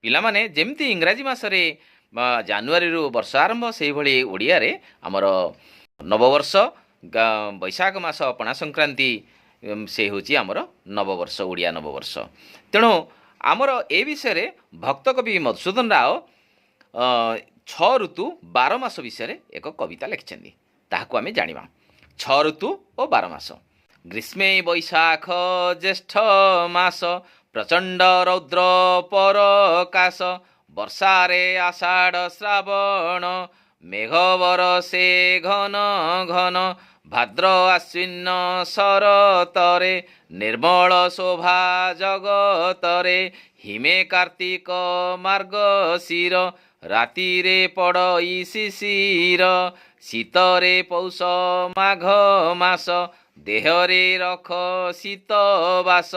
ପିଲାମାନେ, ଯେମିତି ଇଂରାଜୀ ମାସରେ ଜାନୁଆରୀରୁ ବର୍ଷ ଆରମ୍ଭ, ସେଇଭଳି ଓଡ଼ିଆରେ ଆମର ନବବର୍ଷ ବୈଶାଖ ମାସ ପଣା ସଂକ୍ରାନ୍ତି, ସେ ହେଉଛି ଆମର ନବବର୍ଷ, ଓଡ଼ିଆ ନବବର୍ଷ। ତେଣୁ ଆମର ଏ ବିଷୟରେ ଭକ୍ତକବି ମଧୁସୂଦନ ରାଓ ଛଅ ଋତୁ 12 ମାସ ବିଷୟରେ ଏକ କବିତା ଲେଖିଛନ୍ତି, ତାହାକୁ ଆମେ ଜାଣିବା। ଛଅ ଋତୁ ଓ 12 ମାସ। ଗ୍ରୀଷ୍ମେ ବୈଶାଖ ଜ୍ୟେଷ୍ଠ ମାସ, ପ୍ରଚଣ୍ଡ ରୌଦ୍ର ପରକାଶ। ବର୍ଷାରେ ଆଷାଢ଼ ଶ୍ରାବଣ, ମେଘ ବରସେ ଘନ ଘନ। ଭାଦ୍ର ଆଶ୍ୱିନ ଶରତରେ, ନିର୍ମଳ ଶୋଭା ଜଗତରେ। ହିମେ କାର୍ତ୍ତିକ ମାର୍ଗଶିର, ରାତିରେ ପଡ଼ଇ ଶିଶିର। ଶୀତରେ ପୌଷ ମାଘ ମାସ, ଦେହରେ ରଖ ଶୀତ ବାସ।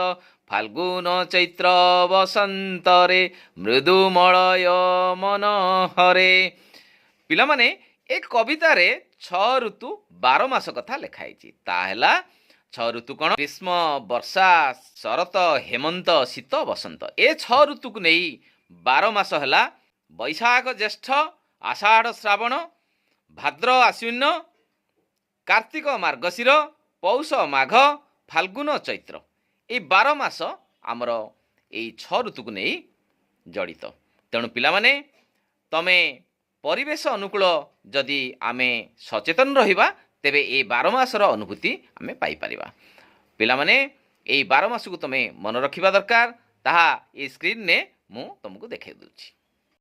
ଫାଲ୍ଗୁନ ଚୈତ୍ର ବସନ୍ତରେ, ମୃଦୁ ମଳୟ ମନହରେ। ପିଲାମାନେ, ଏ କବିତାରେ ଛଅ ଋତୁ 12 ମାସ କଥା ଲେଖା ହେଇଛି। ତା ହେଲା ଛଅ ଋତୁ କ'ଣ? ଗ୍ରୀଷ୍ମ, ବର୍ଷା, ଶରତ, ହେମନ୍ତ, ଶୀତ, ବସନ୍ତ। ଏ ଛଅ ଋତୁକୁ ନେଇ 12 ମାସ ହେଲା ବୈଶାଖ, ଜ୍ୟେଷ୍ଠ, ଆଷାଢ଼, ଶ୍ରାବଣ, ଭାଦ୍ର, ଆଶ୍ୱିନ, କାର୍ତ୍ତିକ, ମାର୍ଗଶିର, ପୌଷ, ମାଘ, ଫାଲ୍ଗୁନ, ଚୈତ୍ର। ଏଇ 12 ମାସ ଆମର ଏଇ ଛଅ ଋତୁକୁ ନେଇ ଜଡ଼ିତ। ତେଣୁ ପିଲାମାନେ, ତମେ ପରିବେଶ ଅନୁକୂଳ ଯଦି ଆମେ ସଚେତନ ରହିବା, ତେବେ ଏଇ 12 ମାସର ଅନୁଭୂତି ଆମେ ପାଇପାରିବା। ପିଲାମାନେ, ଏଇ 12 ମାସକୁ ତମେ ମନେ ରଖିବା ଦରକାର। ତାହା ଏଇ ସ୍କ୍ରିନ୍ରେ ମୁଁ ତୁମକୁ ଦେଖାଇ ଦେଉଛି।